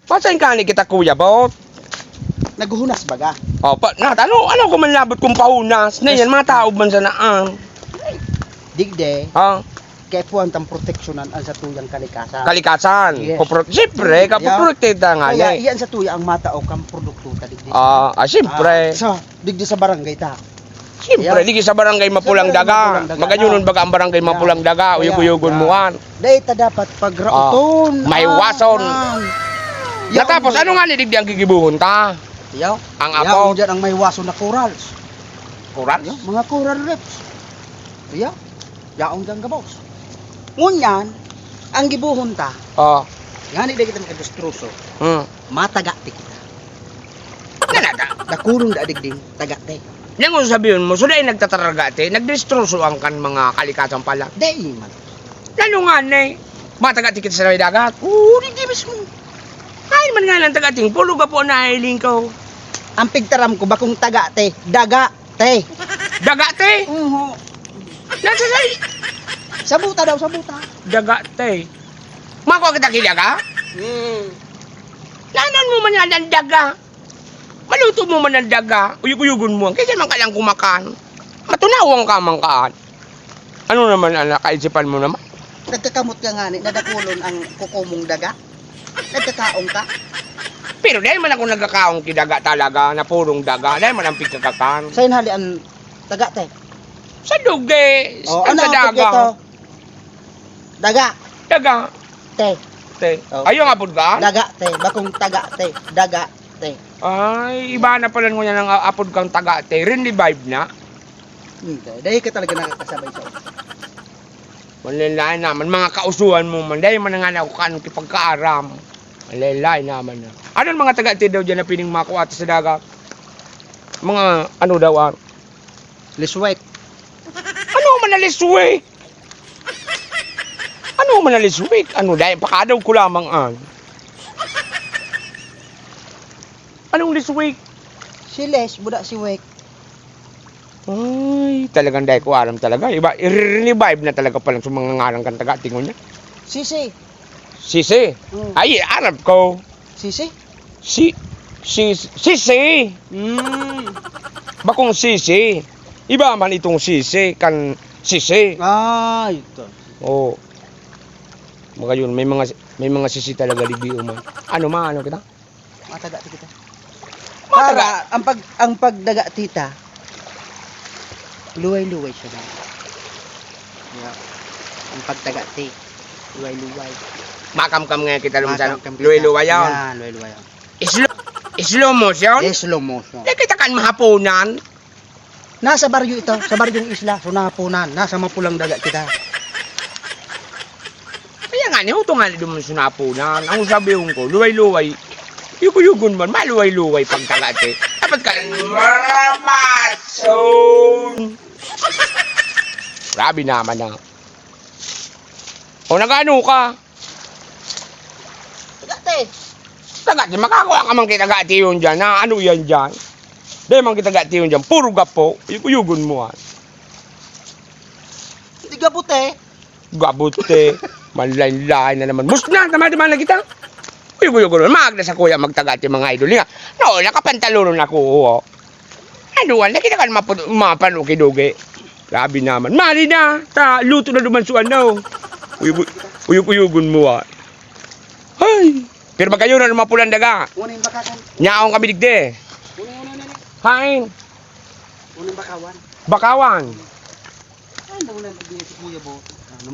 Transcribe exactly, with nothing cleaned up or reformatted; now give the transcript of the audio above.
Pasain ka ni kita, Kuya Bot? Naghuhunas baga. O, pa, na, ano, ano ko man labot kung pahunas? Na yan, mga tao man sa naan. Digdi. Ha? Kaya puwan tang proteksyonan ang satuyang kalikasan. Kalikasan. Yes. Popro-, siyempre, Kaya, kapoprotekta nga kaya niya eh. Iyan sa tuya ang matao kang produkto ta digdi. Ah, ah, siyempre. Ah, sa, digdi sa barangay ta. Siyempre, Kaya, digdi sa barangay Mapulang sa barangay Daga. Mapulang Daga, Magayon ah. Baga ang barangay Kaya, Mapulang Daga, kaya, uyog-uyogon mo kaya. An. Dahil ta dapat pagrauton. Ah, may wason. Ang, ang, Natapos, yaon ano nga ni digdi ang gigibuhon ta? Yaw. Ang Yaon apo. Dyan ang may wason na corals. Corals? Yaw, mga coral reefs. Yaw. Yaon dyan gabos. Ngunyan, ang gibuhon ta, Oh. Ngani di kita makadistroso, Hmm. Matagati kita. Nanaga? Dakulon da digding tagati. Nang kung sabihon mo, so dai nagtataragati, nagdistroso ang kan mga kalikasan pala. Dai man. Lalo nga ni, matagati kita sa may dagat. Oo, digdi mismo. Ay man nga lang tagating, pulo ka po na hiling ko. Ang pigtaram ko, bakong tagati, daga. Te. Daga, te? Uho. Nasa say? Sa buta daw, sa buta. Daga, te. Makua kita ki daga? Hmm. Lanon mo man yan ang daga. Maluto mo man ang daga. Uyog-uyogon mo. Kaya man ka lang kumakan. Matunawang ka man kaan. Ano naman ang nakaisipan mo naman? Nagkakamot ka nga ni, nadakulon ang kuko mong daga? Nagkakaon ka? Pero dahil man ako nagkakaon ki daga talaga, na purong daga, dahil man ang pigkakakan. Saan hali ang daga, te? Sa duge, Oh, ang ano sa ang daga. Pagkito? Daga. Daga. Te. Te. Oh. Ayaw nga pud ka? Daga, te. Bakong taga, te. Daga, te. Ay, iba na pala ngunyan ang a-, apod kang taga, te. Rin revive na? Hmm, te. Dahil ka talaga nakakasabay sa Manlaen-laen naman, mga kausuhan mo man. Dai man na nga ako kan kipagkaaram. Manlaen-laen naman na. Ano ang mga taga ti daw dyan na pining makua ta sa dagat? Mga ano daw, ah? Liswek. Ano man na liswek? Ano man na liswek? Ano, dai pakadaw ko lamang, ah. Anong liswek? Si Les, buda si Wek. Ay, talagang dai ko aram talaga. Iba, i-revive na talaga palang sa mga ngaran kan taga tingon niya. Sisi. Sisi? Mm. Ay, aram ko. Sisi? Si, si, sisi. Mm. Bakong sisi. Iba man itong sisi, kan sisi. Ah, ito. Oo. Magayon, may mga, may mga sisi talaga, digdi man. Ano, maano kita? Mataga ti kita. Mataga. Para ang pag-, ang pagdaga tita, luway-luway siya na. Yeah. Ang pagdaga ti, luway-luway. Makamkam nga kita, Lum, sa Makamkam kita. Luway-luway yun. Yan, luway-luway yun. Slow, slow motion? Yes, slow motion. Di kita kan mahaponan. Nasa baryo ito, sa baryong isla, so nahaponan, nasa mapulang daga kita. Kaya nga, nihuto nga ni duman sa napunan. Ang sabihon ko, luway-luway. Yugo-yugon man, maluway-luway pagkagati. Dapat ka maramatson. Grabe naman na. O, nagano ka? Tagati. Tagati, makakua ka man ki tagati yun dyan, ha? Ano yan dyan? Dai man ki tagati yun dyan, puro gapo. Yugo-yugon mo, ha? Di gapo, te. Gabote. Manlain-lain na naman. Musna, tama-tama na kita. Uyog-uyog na. Magda sa kuya, magtaga ti mga idol niya. No, nakapantalonon ako, oo. Ano, wala kita kan mapu-, mapanuki-dugi. Grabe naman. Mali na. Ta, luto na duman so ano. Uyog-, uyog-uyogon mo, ah. Ay. Pero magayon na mapulang daga. Una yung bakasan. Nyaon kami digdi. Una, una, una, una. Hain. Una yung bakawan. Bakawan. Ano na, hindi si Kuya Bo. Ano